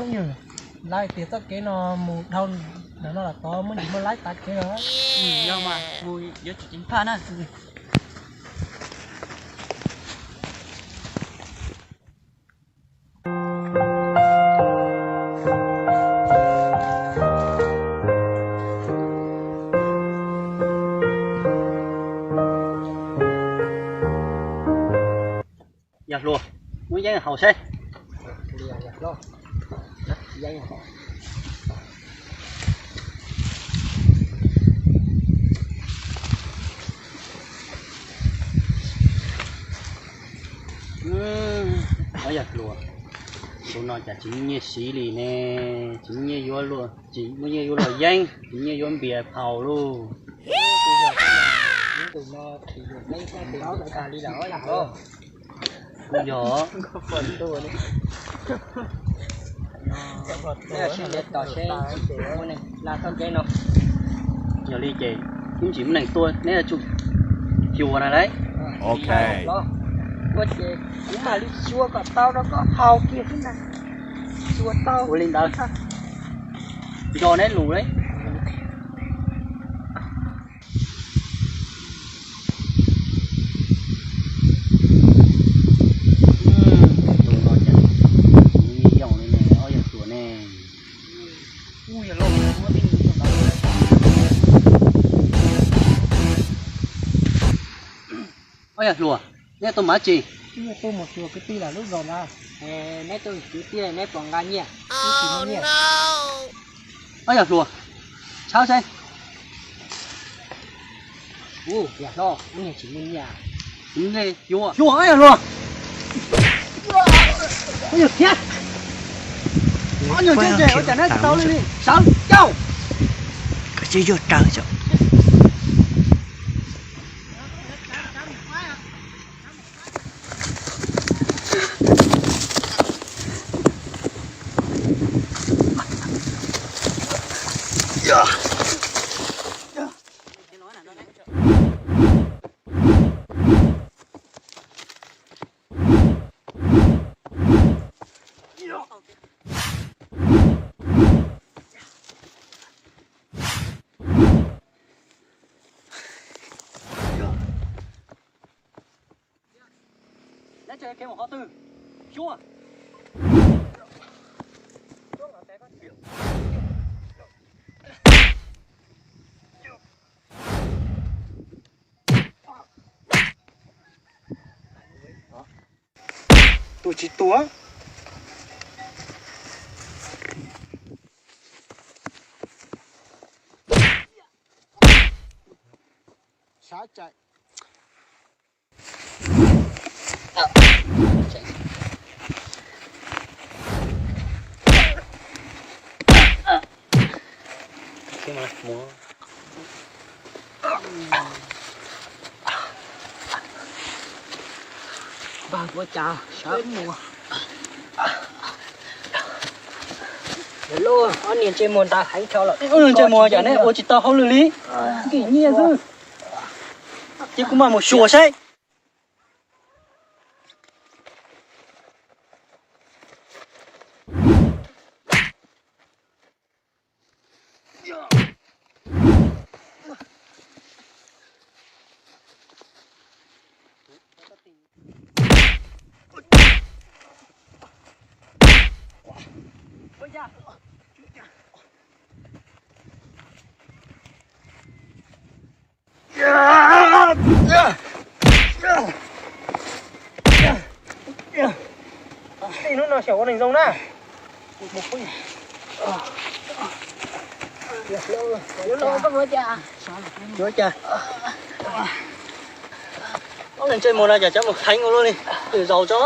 Phooj ywg, lawv tias txoj kev no mus dhau ntawm no los tod muaj ntsis muaj laib tav kev os. Yog mas, mus yuav tsum ceev faj na. Yog hluas, muab yeeb haus seb. Ob yog hluas, tus no cas tsis muaj nyiaj siv li ne, tsis muaj nyiaj yuav luaj, tsis muaj nyiaj yuav luaj yeeb, tsis muaj nyiaj yuav npias phau lauj. Kuj yog, sib ntiav tos seb tsis muaj neeg la txoj kev no. Yog li ces ib ntsis muaj neeg tuaj neb yuav tsum xyuas na lauj. Ok. Ua ces kuv mam li xyuas kom tau rau koj haus kiag xwb na. Xyuas tau. Ua li ntawd, nco neb lus lauj. Tus no cas tsis muaj nyiaj yooj li ne, ob yog hluas ne. Ob yog hluas, neb tuaj mus dab tsi? Tuaj mus xyuas kwv tij lawv lub zos ntawd. Neb tuaj kwv tij neb puas nqa nyiaj? Ob yog hluas, tshawb seb. Ua, yog hlob, ub, niag tsis muaj nyiaj. Xyuas, xyuas, ob yog hluas. Ua yog thiab. Ob yog thiab, ua cas neb tsis tau li li, sawv cauj. Koj tsis yog raws cov. Neb tseem kev mus qhov twg? Xyuas. Tus tsis tuag. Sab cai. Npawg, ua cas sawv mus? Ob niag ntsej muag ntawd heev dhau lawm. Ob niag ntsej muag cas neb ua tsis tau hauj lwm li? Nkim nyiaj xwb. Cia kuv mam mus xyuas saib. Tej hnub no xyaum ua neeg zoo na. Ua cas ob leeg ntsej muag no cas cov mus heev ua luaj li, twb zaus tso.